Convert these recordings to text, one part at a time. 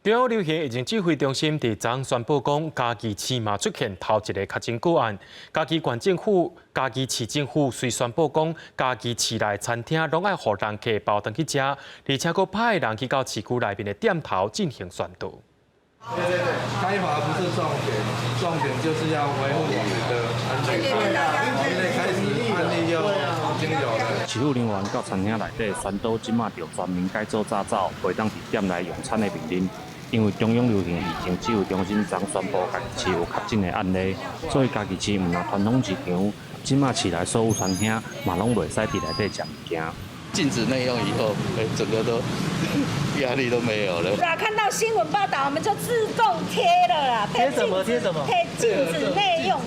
中央流行疫情指揮中心佇昨昏宣布講，嘉義市嘛出現頭一个確診個案。嘉義縣政府、嘉義市政府隨宣布講，嘉義市內餐廳攏愛予人客包轉去食，而且閣派人去到市區內面的店頭進行宣導。對對對，開罰不是重點，重點就是要維護我們的安全。因為開始案例又已經有了。市府人員到餐廳內底宣導，這馬著全面改做紮走，袂當佇店內用餐的命令。因為中央流行疫情指揮中心昨宣布嘉義市有確診的案例，所以嘉義市毋但傳統市場，這馬市內所有餐廳嘛攏袂使佇內底食物件。禁止內用以後，整個都壓力都沒有了。看到新聞報道，我們就自動貼了啦。貼什麼？貼什麼？貼禁止內用。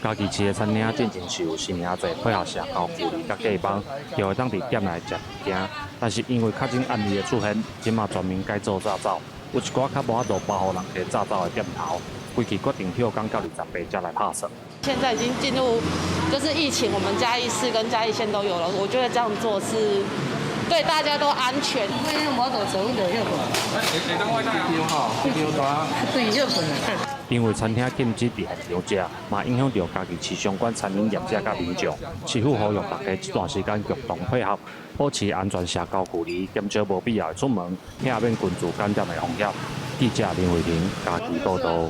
嘉義市的餐廳進前是有實名制配合社交距離佮隔板，就會當佇店內食物件。但是因為確診案例的出現，這馬全面改做紮走，有一寡較無法度包予人客紮走的店頭，規氣決定歇工到28才來拍算。現在已經進入就是疫情，我們嘉義市跟嘉義縣都有了，我覺得這樣做是對大家都安全。對，因為餐廳禁止佇現場食，嘛影響著嘉義市相關餐飲業者佮民眾。市府呼籲大家這段時間共同配合，保持安全社交距離，減少無必要的出門，避免群聚感染的風險。記者林慧玲嘉義報道。